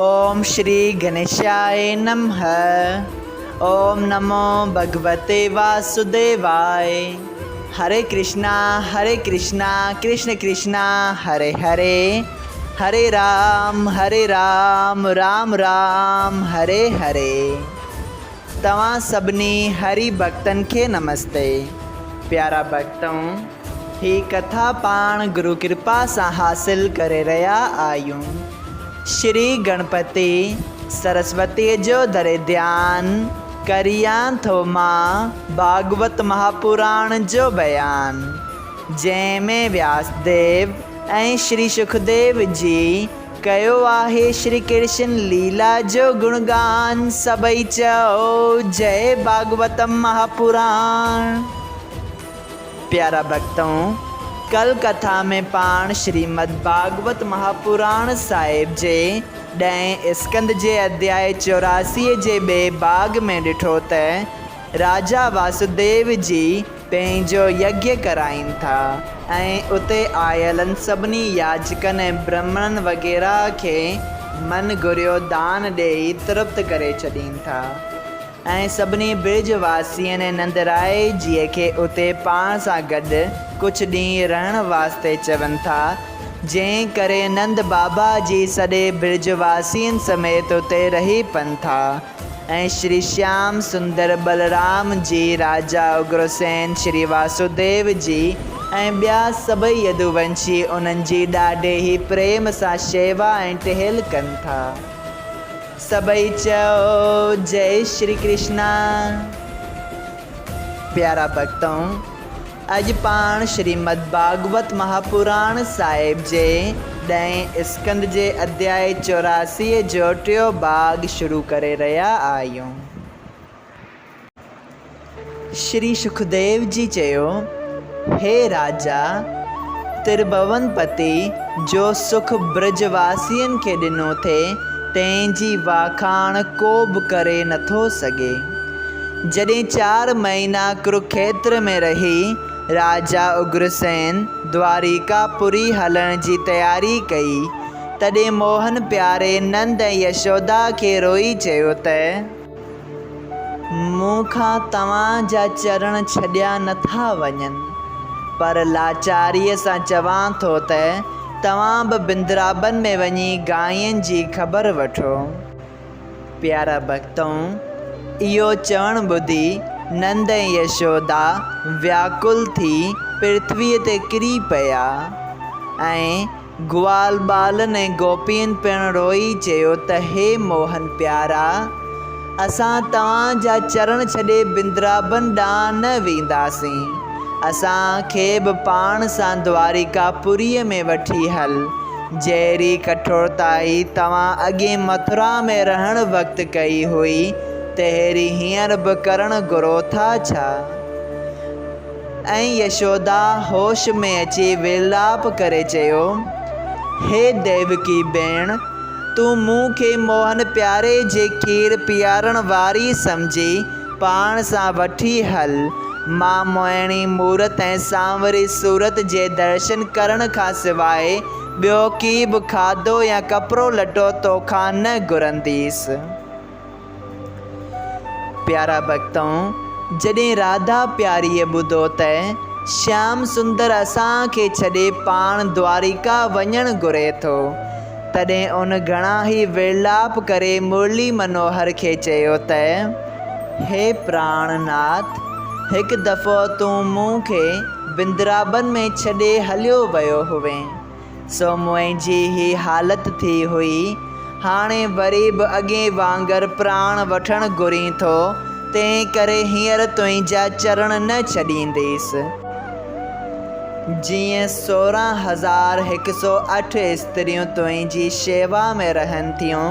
اوم شري گنيشاء نمه اوم نمو ڀڳوتي واسوديواء هري ڪرشنا هري ڪرشنا ڪرشن ڪرشنا هري هري هري رام هري رام رام رام هري هري توهان سڀني هري ڀڳتن کي نمستي پيارا ڀڳتؤ هي ڪٿا پاڻ گرو ڪرپا سان حاصل ڪري رهيا آهيون. شري گڻپتي سرسوتيء جو ڌري ڌيان، ڪريان ٿو مان ڀاڳوت مهاپراڻ جو بيان، جنهن ۾ وياس ديو ۽ شري شڪديو جي ڪيو آهي شري ڪرشن ليلا جو گڻگان، سڀئي چئو جئي ڀاڳوتم مهاپراڻ. پيارا ڀڳتؤ! ڪل ڪٿا ۾ پاڻ شريمد ڀاڳوت مهاپراڻ صاحب جي ڏهين اسڪنڌ جي اڌياء چوراسيء جي ٻئي ڀاڳ ۾ ڏٺو ته راجا واسوديو جي پنهنجو يگيه ڪرائين ٿا ۽ اتي آيلن سڀني ياجڪن ۽ برهمڻن وغيره کي من گهريو دان ڏيئي ترپت ڪري ڇڏين ٿا. ۽ سڀني برج واسين ۽ نند راء جيء کي اتي پاڻ سان گڏ ڪجهه ڏينهن رهڻ واسطي چون ٿا، جنهن ڪري نند بابا جي سڄي برج واسين سميت اتي رهي پن ٿا ۽ شري شيام سندر ٻلرام جي، راجا اگرسين، شري واسوديو جي ۽ ٻيا سڀئي يدوونشي انهن جي ڏاڍي ئي پريم سان شيوا ۽ ٽهل ڪن ٿا. سڀئي چئو جئي شري ڪرشنا. پيارا ڀڳتؤ! اڄ پاڻ شريمد ڀاڳوت مهاپراڻ صاحب جي ڏهين اسڪنڌ جي اڌياء چوراسيء جو ٽيون ڀاڳ شروع ڪري رهيا آهيون. شري شڪديو جي چيو، هي راجا! ترڀون پتي جو سک برج واسين کي ڏنو ٿي، تنهن جي واکاڻ ڪو به ڪري نٿو سگهي. جڏهن چار مهينا ڪروکيتر ۾ رهي، راجا اگرسين دواريڪا پوري هلڻ جي تياري ڪئي، تڏهن موهن پياري نند ۽ يشودا کي روئي چيو ته. مون کان توهان جا چرڻ ڇڏيا نه ٿا وڃن، پر لاچاريء سان چوان ٿو ته توهان به بندرابن ۾ وڃي گانئين جي خبر وٺو. پيارا ڀڳتؤ! اهو چوڻ ٻڌي نند ۽ يشودا وياڪل ٿي پرٿويء تي ڪري پيا ۽. گوال ٻالن ۽ گوپين پڻ روئي چيو ته هي موهن پيارا! اسان توهان جا چرڻ ڇڏي بندرابن ڏانهن نه وينداسين. اسان کي به پاڻ سان دواريڪا پوريء ۾ وٺي هل. جهڙي ڪٺورتائي توهان اڳين مٿرا ۾ رهڻ وقت ڪئي هئي، تهڙي هينئر به ڪرڻ گهرو ٿا ڇا؟ ۽ يشودا هوش ۾ اچي ويرلاپ ڪري چيو، هي ديوڪي ڀيڻ! تون مون کي موهن پياري جي کير پيارڻ واري سمجهي پاڻ سان وٺي هل. مان موهڻي مورت ۽ سانوري صورت جي درشن ڪرڻ کان سواء ٻيو ڪي به کاڌو يا ڪپڙو لٽو توکان نه گهرنديس. پيارا ڀڳتؤ! جڏهن راڌا پياريء ٻڌو ته شيام سندر اسان کي ڇڏي پاڻ دواريڪا وڃڻ گهري ٿو، تڏهن ان گهڻا ئي ويرلاپ ڪري مرلي منوهر کي چيو ته، هي پراڻ ناٿ! هڪ دفعو تون مون کي بندرابن ۾ ڇڏي هليو ويو هئين. سو منهنجي هي حالت ٿي هئي. هاڻي وري به اڳئين وانگر پراڻ وٺڻ گهرين ٿو، تنهن ڪري هينئر تنهنجا چرڻ نه ڇڏينديس. جيئن 16108 استريون تنهنجي شيوا ۾ رهن ٿيون،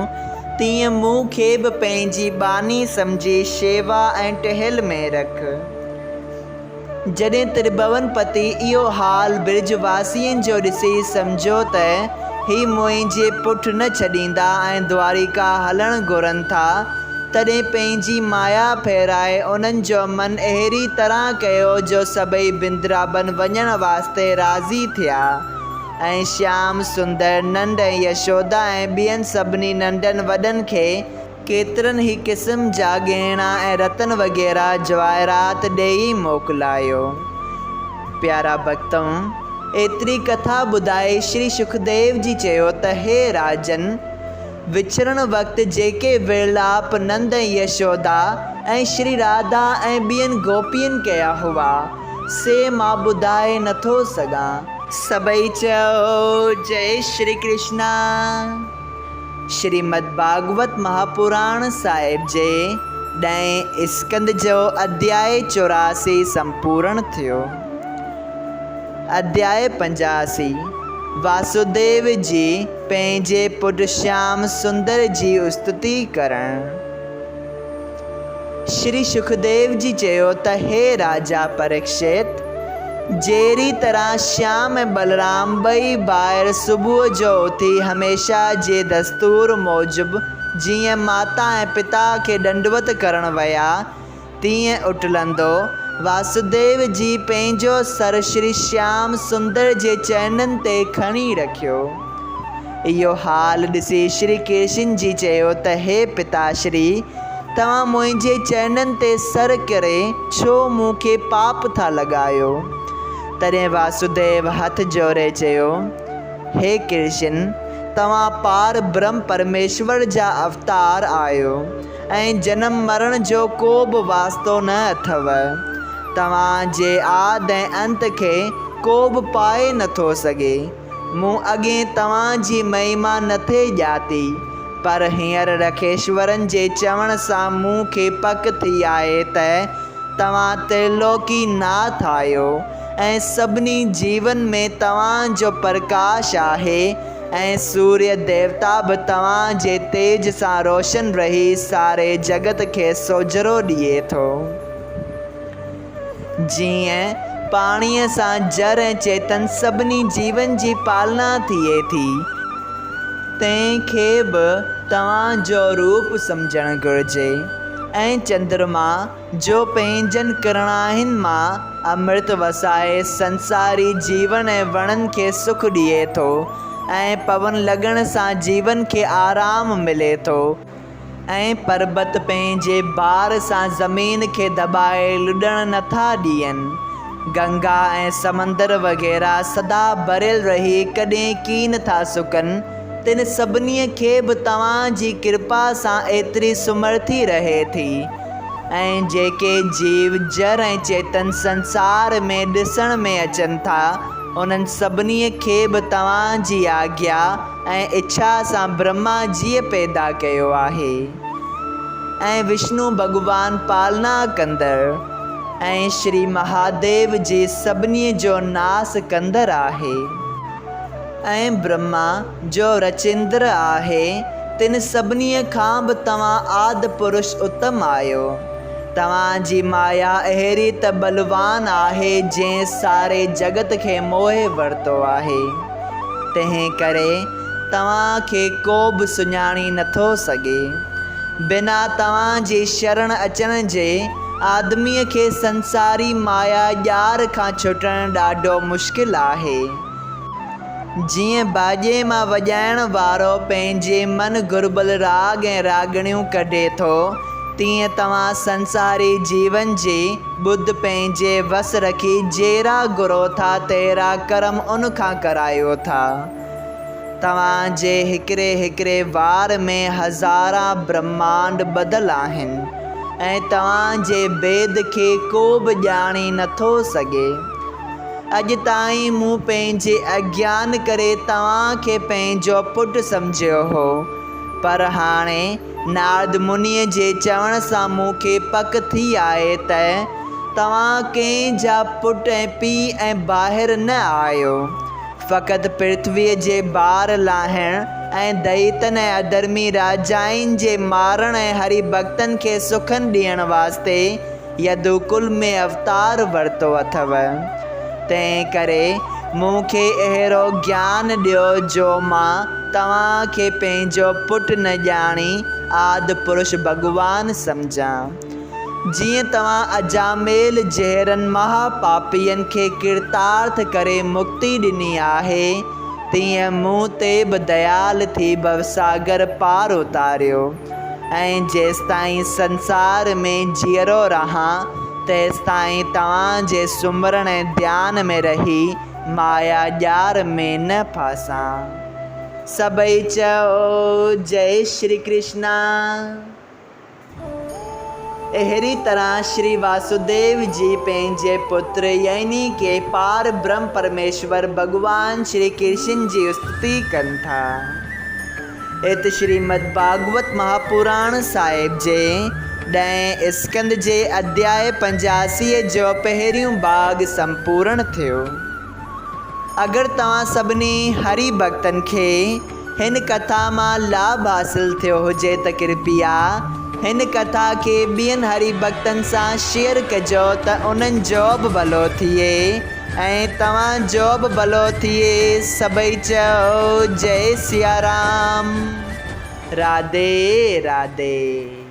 تيئن مون کي به پنهنجي ٻانهي سمجهي شيوا ۽ ٽهل ۾ رک. جڏهن ترڀون پتي اهو حال برج واسين جو ڏسي سمجهيو ته هي منهنجي پٺ نه ڇڏيندا ۽ دواريڪا هلڻ گهرن ٿا، تڏهن پنهنجي مايا ڦيرائي انهن جو من اهڙي طرح ڪيو جو سڀئي بندرابن وڃڻ واسطي راضي ٿيا. ۽ شيام سندر، نند ۽ يشودا ۽ ٻين سڀني ننڍن وڏن کي ڪيترن ئي قسم جا ڳهڻا ۽ رتن وغيره جواهرات ڏيئي موڪلايو. پيارا ڀڳتؤ! ايتري ڪٿا ٻڌائي شري شڪديو جي چيو ته هي راجن! وڇڙڻ وقت جيڪي ورلاپ نند ۽ يشودا ۽ شري راڌا ۽ ٻين گوپين ڪيا هئا، سي مان ٻڌائي نٿو سگهان. سڀئي چئو، جئي شري ڪرشنا. شريمد ڀاڳوت مهاپراڻ صاحب جي ڏهين اسڪنڌ جو اڌيائي 84 سمپورڻ ٿيو. اڌيائي 85، واسوديو جي پنهنجي پٽ شيام سندر جي استتي ڪرڻ. شري شڪديو جي چيو ته هي راجا پريڪشت! جهڙي طرح شيام ۽ بلرام ٻئي ڀائر صبح جو اٿي هميشه جي دستور موجب جيئن ماتا ۽ پتا کي ڏنڊوت ڪرڻ ويا، تيئن اٽلندو واسوديو جي پنهنجو سر شري شيام سندر جي چرنن تي کڻي رکيو. اهو حال ڏسي شري ڪرشن جي چيو ته هي پتا شري! توهان منهنجي چرنن تي سر ڪري ڇو مون کي پاپ ٿا لڳايو؟ تڏهن واسوديو هٿ جوڙي چيو، هي ڪرشن! توهان پار برهم پرميشور جا اوتار آهيو ۽ جنم مرڻ جو ڪو به واسطو نه اٿئو. توهان جي آد ۽ انت کي ڪو به پائي نٿو سگهي. مون اڳي توهان جي مهما نٿي ڄاتي، پر هينئر رکيشورن جي چوڻ سان مون کي پڪ ٿي آهي ته توهان ترلوڪي ناٿ آهيو ۽ سڀني جيون ۾ توهان جو پرڪاش آهي ۽ سوريه ديوتا به توهان جي تيج سان روشن رهي ساري جڳت کي سوجهرو ڏئي ٿو. جيئن پاڻيء سان جر ۽ چيتن سڀني جيون جي پالنا ٿئي ٿي، تنهن کي به توهان جو روپ سمجهڻ گهرجي ۽ چندرما، جو پنهنجن ڪرڻاهين مان امرت وسائي سنساري جيون ۽ وڻن کي سک ڏئي ٿو ۽ پون لڳڻ سان جيون کي آرام ملي ٿو، ۽ پربت پنهنجي بار سان زمين کي دٻائي لڏڻ نه ٿا ڏين. گنگا ۽ سمندر وغيره سدا ڀريل رهي ڪڏهن ڪين ٿا سڪن، تن سڀني کي به توهان جي ڪرپا سان ايتري سمرٿي رهي ٿي. ۽ جيڪي جيو جر ۽ چيتن سنسار ۾ ڏسڻ ۾ اچن ٿا، انهن سڀني کي به توهان جي آگيا، ۽ اڇا سان برهما جيء پيدا ڪيو آهي ۽ وشنو ڀڳوان پالنا ڪندڙ ۽ شري مهاديو جي سڀني جو ناس ڪندڙ آهي ۽ برهما جو رچيندر آهي تن سڀني کان به توهان آد پرش اتم آهيو. توهان جي مايا اهڙي ته ٻلوان آهي جنهن ساري جڳت کي موهي ورتو آهي. تنهن ڪري توهان کي ڪو به سڃاڻي نٿو سگهي. بنا توهان جي شرڻ اچڻ جي آدميء کي سنساري مايا ڄار کان ڇٽڻ ڏاڍو مشڪل آهي. جيئن باڄي مان وڄائڻ وارو پنهنجي من گهربل راڳ ۽ راڳڻيون ڪڍي ٿو، تيئن توهان سنساري جيون جي ٻڌ پنهنجي وس رکي جيرا گهرو ٿا تيرا ڪرم ان کان ڪرايو ٿا. توهان جي هڪڙي هڪڙي وار ۾ هزاران برهمانڊ ٻڌل آهن ۽ توهان جي ڀيد کي ڪو به ڄاڻي نٿو سگهي. اڄ تائين مون پنهنجي اگيان ڪري توهان کي پنهنجو پٽ سمجهيو هو، پر هاڻي نارد منيء جي چوڻ سان مون کي پڪ ٿي آهي ته توهان ڪنهن جا پٽ ۽ پيء ۽ ڀائر نه آهيو. فقط پرٿويء جي بار لاهڻ ۽ دئيتن ۽ اڌرمي راجائن جي مارڻ ۽ هري ڀڳتن کي سکن ڏيڻ واسطي يدوڪل ۾ اوتار ورتو اٿو. تنهن ڪري مون کي اهڙو گيان ڏيو جو مان توهان کي پنهنجو پٽ نه ڄاڻي آد پرش ڀڳوان سمجهان. جيئن توهان اجاميل جهڙن مها پاپين کي ڪرتارٿ ڪري مڪتي ڏني آهي، تيئن مون تي به ديال ٿي ڀوساگر پار اتاريو ۽ جيستائين سنسار ۾ جيئرو رهان، تيستائين توهان جي سمرڻ ۽ ڌيان ۾ رهي مايا ڄار ۾ نه ڦاسان. سڀئي چئو، جئي شري ڪرشنا. اهڙي طرح شري واسوديو جي پنهنجي پتر يعني ڪي پار برهم پرميشور ڀڳوان شري ڪرشن جي استتي ڪن ٿا. ات شريمد ڀاڳوت مهاپراڻ صاحب جي ڏهين اسڪنڌ جي اڌياء 85 جو پهريون ڀاڳ سمپورڻ ٿيو. اگر توهان سڀني هري ڀڳتن کي هن ڪٿا مان لاڀ حاصل ٿيو هجي ته ڪرپيا هن ڪٿا کي ٻين هري ڀڳتن سان شيئر ڪجو ته انهن جو به ڀلو ٿئي ۽ توهان جو به ڀلو ٿئي سڀئي چئو جئي سيارام راڌي راڌي.